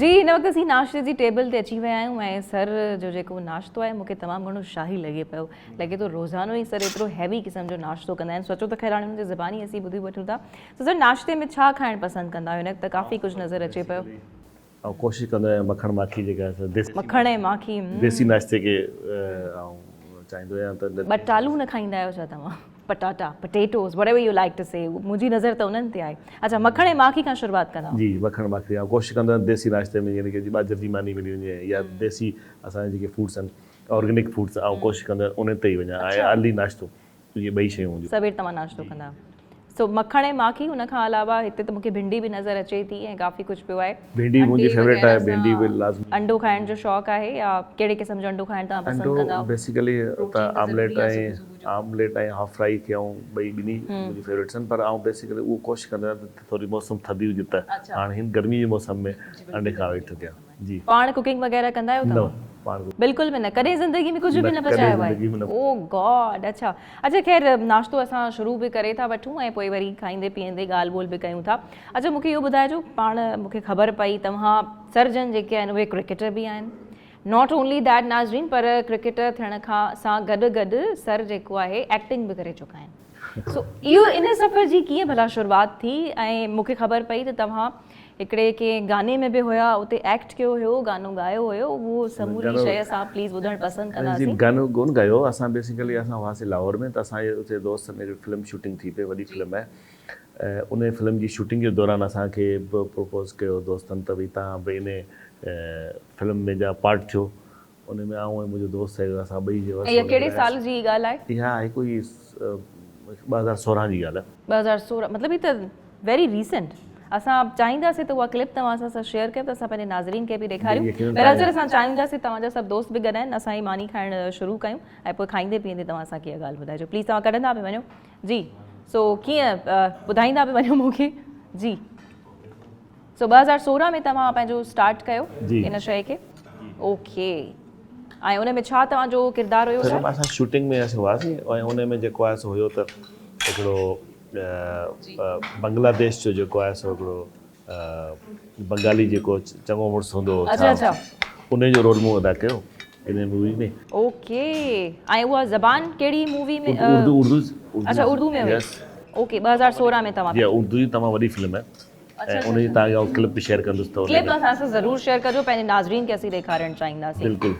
جي هن وقت اسين ناشتي جي ٽيبل تي اچي ويا آهيون ۽ سر جو جيڪو ناشتو آهي مونکي تمام گهڻو شاهي لڳي پيو لڳي ٿو روزانو ئي سر ايترو هيوي قسم جو ناشتو ڪندا آهن سوچو ته خير هاڻي هن جي زباني اسين ٻڌي وٺون ٿا سو سر ناشتي ۾ ڇا کائڻ پسند ڪندا آهيو هن وقت ته ڪافي ڪجهه نظر اچي پيو. آئون ڪوشش ڪندو آهيان مکڻ ماکي جيڪا آهي سا ديسي مکڻ ۽ ماکي ديسي ناشتي کي آئون چاهيندو آهيان ته ٻٽالو نه کائيندا آهيو ڇا توهان؟ پٽاٽا، Potatoes، whatever you like to say، منهنجي نظر ته انهن تي آهي. اڇا مکڻ ۽ ماکي کان شروعات ڪندا. جي مکڻ ماکي آئون ڪوشش ڪندو آهيان ديسي ناشتي ۾ يعني ڪي ٻاجهر جي ماني ملي وڃي يا ديسي اسان جا جيڪي فوڊس آهن آرگينڪ فوڊس آئون ڪوشش ڪندو آهيان انهن تي ئي وڃان ۽ ارلي ناشتو اهي ٻئي شيون هونديون. سوير توهان ناشتو ڪندا آهيو. سو مکڻ ۽ ماکي ان کان علاوه هتي ته مونکي ڀينڊي به نظر اچي ٿي ۽ ڪافي ڪجهه پيو آهي. ڀينڊي به منهنجي فيوريٽ آهي ڀينڊي به لازمي. انڊو کائڻ جو شوق آهي يا ڪهڙي قسم جو انڊو کائڻ توهان پسند انڊو ڪندا آهيو؟ بيسيڪلي ته آمليٽ ۽ آمليٽ ۽ هاف فرائي کي آئون ٻئي ٻنهي منهنجي فيوريٽس آهن پر آئون بيسيڪلي اهو ڪوشش ڪندو آهيان ته ٿوري موسم ٿڌي هجي ته هاڻ هن گرمي جي موسم ۾ انڊي کان اوائڊ ٿو ڪيان. جي. پاڻ ڪوڪنگ وغيره ڪندا آهيو نه توهان؟ پاڻ ڪوڪنگ. بلڪل به نه ڪڏهن زندگي ۾ ڪجهه به نه نه ڪڏهن پچايو آهي زندگي ۾ نه. او گاڊ اڇا اڇا خير ناشتو اسان شروع به ڪري ٿا وٺون ۽ پوء وري کائيندي پيئندي ڳالهه ٻولهه به ڪيون ٿا اڇا مونکي اهو ٻڌائجو پاڻ مونکي خبر پئي توهان سرجن جيڪي آهن اهي ڪرڪيٽر به آهن not only that ناظرين پر ڪرڪيٽر ٿيڻ کان سان گڏ گڏ سر جيڪو آهي ايڪٽنگ به ڪري چڪا آهن سو اهو ان سفر جي ڪيئن ڀلا شروعات ٿي ۽ مون کي خبر پئي ته توهان هڪڙي ڪنهن گاني ۾ به هيا اتي ايڪٽ ڪيو هيو گانو ڳايو هيو اهو سموري شيء اسان پليز ٻڌڻ پسند ڪنداسين. گانو ڪون ڳايو اسان بيسيڪلي اسان هئاسين لاهور ۾ ته اسان جي اتي دوستن هڪڙي فلم شوٽنگ ٿي پئي وڏي فلم آهي انهي فلم جي شوٽنگ جي دوران اسان کي به پروپوز ڪيو دوستن ته ڀئي توهان به انهي فلم ۾ جا پارٽ ٿيو ان ۾ آئون ۽ منهنجو دوست آهي اسان ٻئي جي اها ڪهڙي سال جي ڳالهه آهي؟ اها آهي ڪوئي 2016 جي ڳالهه آهي. 2016 مطلب هي ته ويري ريسنٽ اسان چاهينداسين ته اها ڪلپ توهان اسان سان شيئر ڪيو ته اسان پنهنجي ناظرين کي به ڏيکاريون بهرحال سر اسان چاهينداسين توهان جا سڀ دوست به گڏ آهن اسان هي ماني کائڻ شروع ڪيون ۽ پوء کائيندي پيئندي توهان اسان کي اها ڳالهه ٻڌائجو پليز توهان ڪڍندا به وڃو جي سو ڪيئن ٻڌائيندا به وڃو مون کي جي. سو 2016 ۾ توهان پنهنجو اسٽارٽ ڪيو ان شيء کي اوڪي ۽ ان ۾ ڇا توهان جو ڪردار هيو سر؟ اسان شوٽنگ ۾ اسين هئاسين ۽ ان ۾ جيڪو آهي سو هيو ته هڪڙو بنگلاديش جو جيڪو آهي سو هڪڙو بنگالي جيڪو چڱو مڙس هوندو هو اڇا اڇا ان جو رول مون ادا ڪيو ان مووي ۾. اوڪي ۽ اها زبان ڪهڙي مووي ۾ اردو اردو اڇا اردو ۾ هئي اوڪي 2016 ۾ توهان جي اردو جي تمام وڏي فلم آهي ۽ ان جي توهان کي آئون ڪلپ به شيئر ڪندس ته ڪلپ اسان سان ضرور شيئر ڪجو پنهنجي ناظرين کي اسين ڏيکارڻ چاهينداسين. بلڪل.